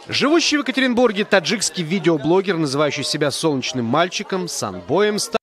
Живущий в Екатеринбурге таджикский видеоблогер, называющий себя солнечным мальчиком, Санбоем, стал...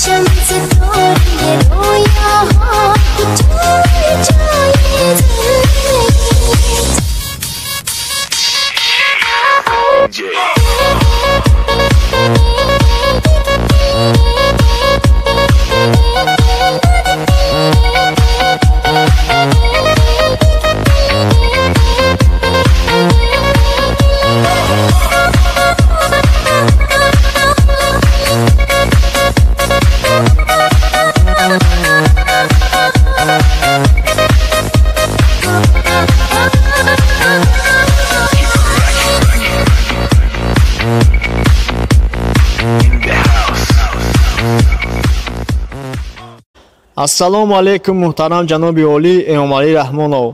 Шамсы, Ассалому алайкум, муҳтарам ҷаноби олӣ Эмомалӣ Раҳмонов.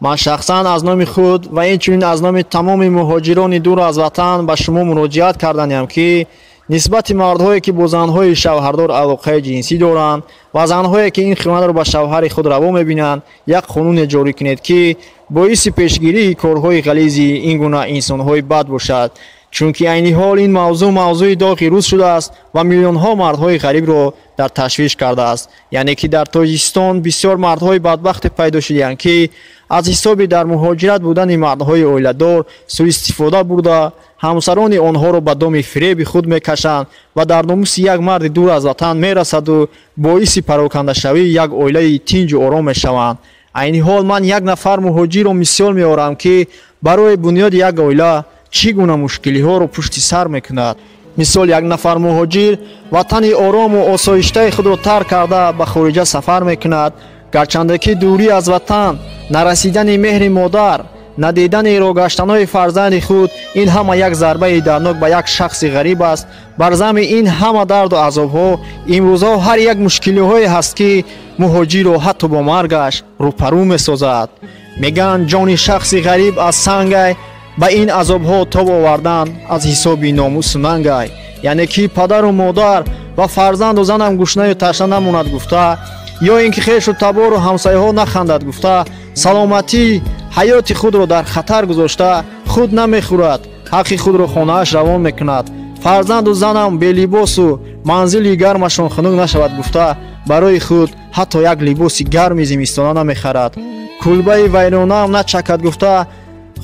Ман шахсан аз номи худ ва инчунин аз номи тамоми муҳоҷирони дур аз ватан ба шумо муроҷиат карданиям, ки нисбати мардҳое, ки бо занҳои шавҳардор алоқаи ҷинсӣ доранд ва занҳое, ки ин хиёнатро ба шавҳари худ раво мебинанд, як қонуне ҷорӣ кунед, ки боиси пешгирии корҳои ғализи ин гуна инсонҳои бад бошад. Чунки айни ҳол ин мавзӯъ мавзӯи доғи рӯз шудааст ва миллионҳо мардҳои ғарибро дар ташвиш кардааст. Яъне ки дар Тоҷикистон бисёр мардҳои бадбахте пайдо шудаанд, ки аз ҳисоби дар муҳоҷират будани мардҳои оиладор суистифода бурда, ҳамсарони онҳоро ба доми фиреби худ мекашанд ва дар номуси як марди дур аз ватан мерасаду боиси парокандашавии як оилаи тинҷу ором мешаванд. Айни ҳол ман як нафар муҳоҷирро мисол меорам, ки барои бунёди як оила чӣ гуна мушкилиҳоро пушти сар мекунад. Мисол, як нафар муҳоҷир ватани орому осоиштаи худро тарк карда ба хориҷа сафар мекунад. Гарчанде ки дурӣ аз ватан, нарасидани меҳри модар, надидани роҳгаштанҳои фарзанди худ, ин ҳама як зарбаи дарднок ба як шахси ғариб аст. Бар зами ин ҳама дарду азобҳо имрӯзҳо ҳар як мушкилиҳое ҳаст, ки муҳоҷирро ҳатто бо маргаш рӯпарӯ месозад. Мегӯянд, ҷони шахси ғариб аз сангай, ба ин азобҳо тоб овардан аз ҳисоби номусу нангай. Яъне ки падару модар ва фарзанду занам гушнаю ташна намонад гуфта, ё ин ки хешу табору ҳамсояҳо нахандад гуфта, саломатӣ ҳаёти худро дар хатар гузошта, худ намехӯрад, ҳаққи худро хонааш равон мекунад. Фарзанду занам белибосу манзили гармашон хунук нашавад гуфта, барои худ ҳатто як либоси гарми зимистона намехарад. Кулбаи вайронаам начакад гуфта,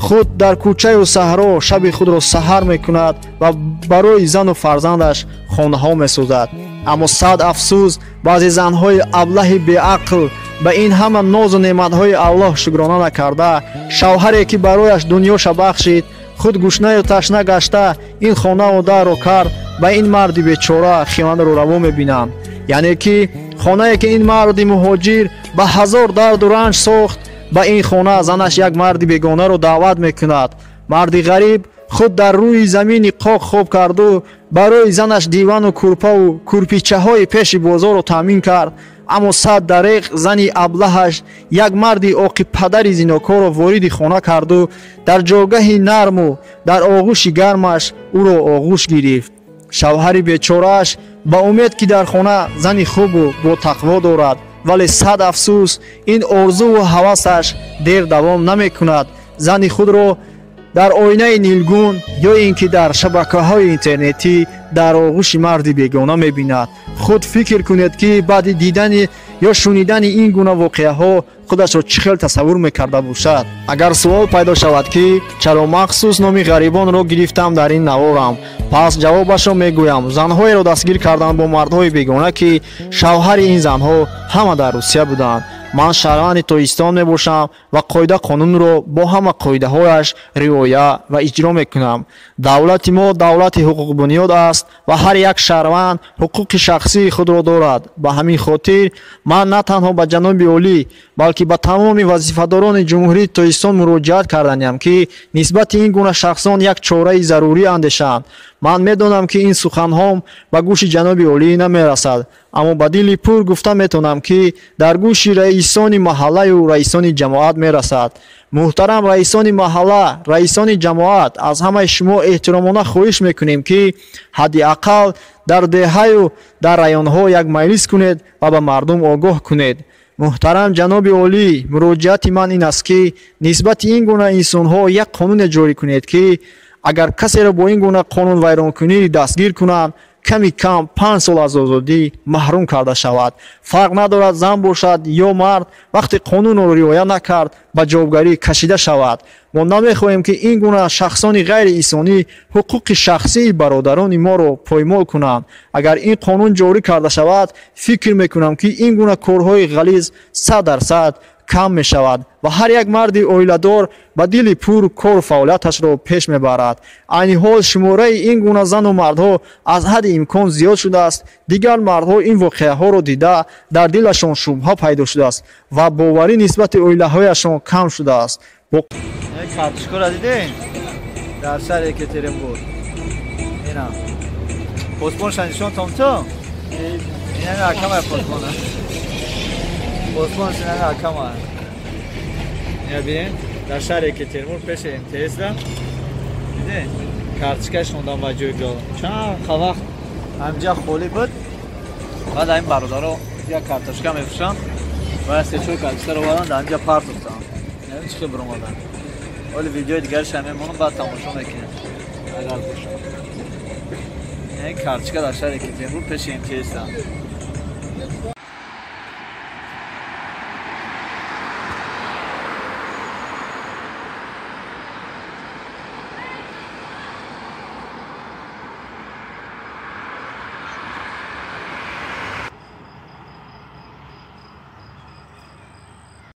худ дар кӯчаю саҳро шаби худро саҳар мекунад ва барои зану фарзандаш хонаҳо месозад. Аммо сад афсӯс, баъзе занҳои аблаҳи беақл ба ин ҳама нозу неъматҳои Аллоҳ шукрона накарда, шавҳаре, ки барояш дунёша бахшид, худ гушнаю ташна гашта ин хонаву дарро кард, ба ин марди бечора хиёнатро раво мебинанд. Яъне ки хонае, ки ин марди муҳоҷир ба ҳазор дарду ранҷ сохт, ба ин хона занаш як марди бегонаро даъват мекунад. Марди ғариб худ дар рӯи замини қоқ хоб карду барои занаш дивану курпаву курпичаҳои пеши бозорро таъмин кард. Аммо сад дареғ зани аблаҳаш як марди оқи падари зинокорро вориди хона карду дар ҷойгаҳи нарму дар оғӯши гармаш ӯро оғӯш гирифт. Шавҳари бечорааш ба умед, ки дар хона зани хубу ботақво дорад, вале сад афсӯс, ин орзуву ҳавасаш дер давом намекунад. Зани худро дар оинаи нилгун ё ин ки дар шабакаҳои интернетӣ дар оғӯши марди бегона мебинад. Худ фикр кунед, ки баъди дидани ё шунидани ин гуна воқеаҳо худашро чӣ хел тасаввур мекарда бошад. Агар суол пайдо шавад, ки чаро махсус номи ғарибонро гирифтам дар ин наворам, пас ҷавобашро мегӯям. Занҳоеро дастгир карданд бо мардҳои бегона, ки шавҳари ин занҳо ҳама дар Русия буданд. Ман шаҳрванди Тоҷикистон мебошам ва қоида қонунро бо ҳама қоидаҳояш риоя ва иҷро мекунам. Давлати мо давлати ҳуқуқбунёд аст ва ҳар як шаҳрванд ҳуқуқи шахсии худро дорад. Ба ҳамин хотир ман на танҳо ба ҷаноби олӣ, балки ба тамоми вазифадорони Ҷумҳурии Тоҷикистон муроҷиат карданиям, ки нисбати ин гуна шахсон як чораи зарурӣ андешанд. Ман медонам, ки ин суханҳом ба гӯши ҷаноби олӣ намерасад, аммо ба дили пур гуфта метавонам, ки дар гӯши раисони маҳаллаю раисони ҷамоат мерасад. Муҳтарам раисони маҳалла, раисони ҷамоат, аз ҳамаи шумо эҳтиромона хоҳиш мекунем, ки ҳадди ақал дар деҳаю дар районҳо як маҷлис кунед ва ба мардум огоҳ кунед. Муҳтарам ҷаноби олӣ, муроҷиати ман ин аст, ки нисбати ин гуна инсонҳо як қонуне ҷорӣ кунед, ки агар касеро бо ин гуна қонунвайронкунӣ дастгир кунанд, ками кам 5 сол аз озодӣ маҳрум карда шавад. Фарқ надорад зан бошад ё мард, вақте қонунро риоя накард, ба ҷавобгарӣ кашида шавад. Мо намехоҳем, ки ин гуна шахсони ғайриинсонӣ ҳуқуқи шахсии бародарони моро поймол кунанд. Агар ин қонун ҷорӣ карда шавад, фикр мекунам, ки ин гуна корҳои ғализ 100% кам мешавад ва ҳар як марди оиладор ба дили пур кору фаъолияташро пеш мебарад. Айни ҳол шумораи ин гуна зану мардҳо аз ҳадди имкон зиёд шудааст. Дигар мардҳо ин воқеаҳоро дида дар дилашон шубҳа пайдо шудааст ва боварӣ нисбати оилаҳояшон кам шудааст. Картошкаро дидем дар шаҳри Екатеринбург. Ина посбонша нишон том то ина акамай посбона. Посбон шинами акама. Я бин, дар шаҳри Екатеринбург пеши МТС-да. Дидед? Карточкаш мондан ба ҷои гол. Чанд вақт ҳамҷа холӣ буд. Баъд ҳамин бародаро як картошка мефурӯшанд ва се-чор картошкаро овардан, дар ҳамҷа партофтанд. Намедонам чӣ хел биромадан. Ҳоли видеои дигараш мемонам, баъд тамошо мекунем. Агар бошад. Ин карточка дар шаҳри Екатеринбург пеши МТС-да.